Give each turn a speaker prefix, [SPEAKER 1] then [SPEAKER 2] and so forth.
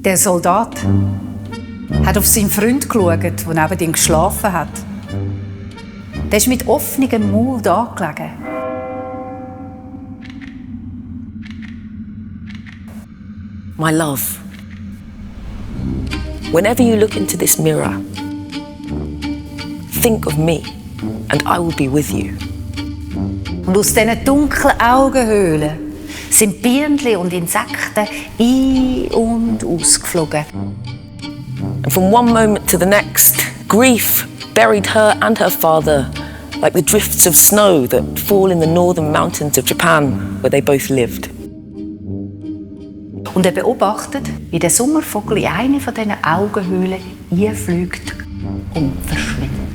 [SPEAKER 1] Der Soldat hat auf seinen Freund geschaut, der neben ihm geschlafen hat. Der ist mit offenem Mund angelegen.
[SPEAKER 2] My love, whenever you look into this mirror, think of me and I will be with you.
[SPEAKER 1] Und aus diesen dunklen Augenhöhlen sind Bienen und Insekten ein- und ausgeflogen.
[SPEAKER 2] And from one moment to the next, grief buried her and her father like the drifts of snow that fall in the northern mountains of Japan, where they both lived.
[SPEAKER 1] Und er beobachtet, wie der Sommervogel in eine von diesen Augenhöhlen einfliegt und verschwindet.